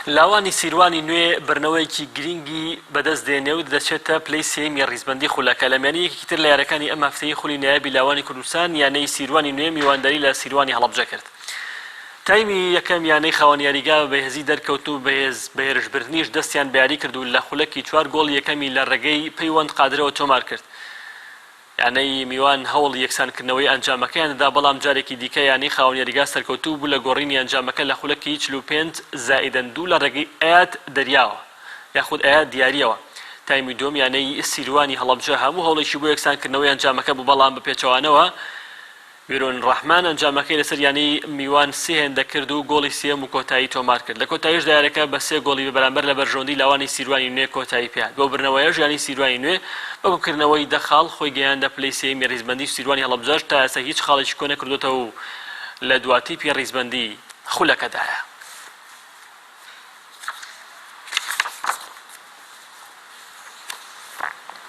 لاوانی سیروانی نوێ بردنەوەیەکی گرینگی بەدەست دێنێ و دەچێتە پلەی سێیەمی ڕیزبەندی خولەکە. لە میانی یەکێکی تر لە یاریەکانی ئەم هەفتەیەی خولی نایابی لاوانی کوردستان، یانەی سیروانی نوێ میوانداری لە سیروانی هەڵەبجە کرد. تایمی یەکەم یانەی خاوەن یاریگا بە بەهێزی دەرکەوتن و بەهێز بە هێرشبردنیش دەستیان بە یاری کرد و لە خولەکی چوار گۆڵی یەکەمی لە ڕێگەی پەیوەند قادرەوە تۆمار کرد. یانەی میوان هەوڵی یەکسانکردنەوەی ئەنجامەکەیان دەدا، بەڵام جارێکی دیکە یانەی خاوەن یاریگا سەرکەوتوو بوو لە گۆڕینی ئەنجامەکە لە خولەکی 45 زائیدەن دوو لە ڕێگەی ئەیاد دەریاوە یاخود ئەیاد دیارییەوە. تایمی دووەم یانەی سیروانی هەڵەبجە هەموو هەوڵێکی بۆ یەکسانکردنەوەی ئەنجامەکە بوو، بەڵام بە پێچەوانەوە ویرۆن ڕەحمان ئەنجامەکەی لەسەر یانەی میوان سێ هێندە کرد و گۆڵی سێیەم و کۆتایی تۆمارکرد. لە کۆتاییشدا یاریەکە بە سێ گۆڵی بێبەرامبەر لە بەرژەوەندی لاوانی سیروانی نوێ کۆتایی پێهات. بەو بردنەوەیەش یانەی سیروانی نوێ بە کۆکردنەوەی دە خاڵ خۆی گەیاندە پلەی سێیەمی ڕیزبەندی و سیروانی هەڵەبجەش تا ئێستا هیچ خاڵێکی کۆنەکردۆتەوە و لە دوا تیپی ڕیزبەندی خولەکەدایە.